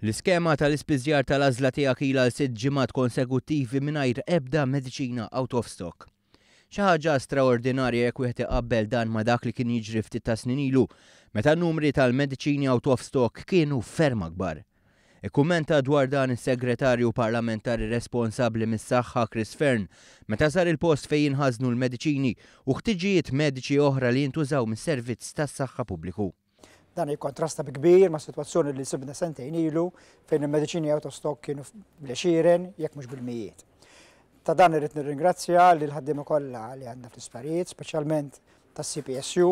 L-iskema tal-ispiżjar tal-għażla tiegħek ilha għal sitt ġimgħat konsekuttivi mingħajr ebda mediċina out of stock. Xi ħaġa straordinarja jekk wieħed iqabbel dan ma' dak li kien jiġri ftit ta' snin ilu, meta n-numri tal-mediċini out of stock kienu ferm akbar. Ikkummenta dwar dan is-Segretarju Parlamentari responsabbli mis-Saħħa Chris Fearne meta żar il-post fejn jinħażnu l-mediċini u ħtiġijiet mediċi oħra li jintużaw mis-servizz tas-saħħa pubbliku. Dan jikkontrasta bi kbir ma' sitwazzjoni li sibna sentejn ilu fejn il-mediċini out of stock kienu bl-għexieren jekk mhux bil-mijiet. Ta' dan irrid nirringrazzja lil ħaddiema kollha li għandna fl-isptarijiet, speċjalment tas-CPSU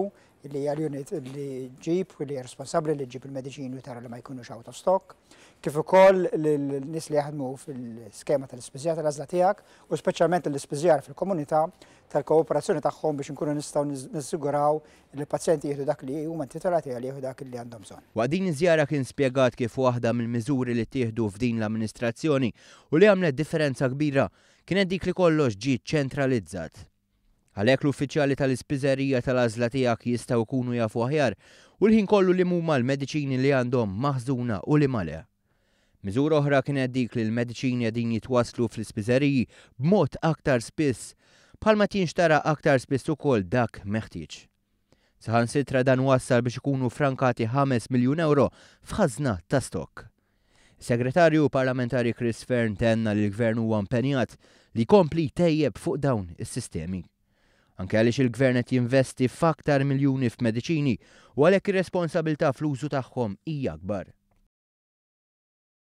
li hija l-unit li ġib li hija responsabbli li ġib il-mediċini u tara li ma jkunux out of stock, kif ukoll lin-nies li jaħdmu fil-skema tal-ispiżjar tal-għażla tiegħek u speċjalment l-ispiżjar fil-komunità tal-kooperazzjoni tagħhom biex inkunu nistgħu nissiguraw li l-pazjenti jieħdu dak li huma intitolati għalih u dak li għandhom bżonn. Waqt din iż-żjara kien spjegat kif waħda mill-miżuri li ttieħdu f'din l-amministrazzjoni u li għamlet differenza kbira kienet dik li kollox ġie ċentralizzat. Għalhekk l-uffiċjali tal-ispiżerija tal-għażla tiegħek jistgħu jkunu jafu aħjar u l-ħin kollu liema huma l-mediċini li għandhom maħżuna u liema le. Miżura oħra kienet dik li l-mediċini qegħdin jitwasslu fl-ispiżeriji b'mod aktar spiss, bħalma qed jinxtara aktar spiss ukoll dak meħtieġ. Saħansitra dan wassal biex ikunu frankati 5 miljun euro f'ħażna ta' stokk. Is-Segretarju Parlamentari Chris Fearne tenna li l-Gvern huwa impenjat li jkompli jtejjeb fuq dawn is-sistemi. Anke għaliex il-Gvern qed jinvesti f'aktar miljuni f'mediċini u għalhekk ir-responsabilità fl-użu tagħhom hija akbar.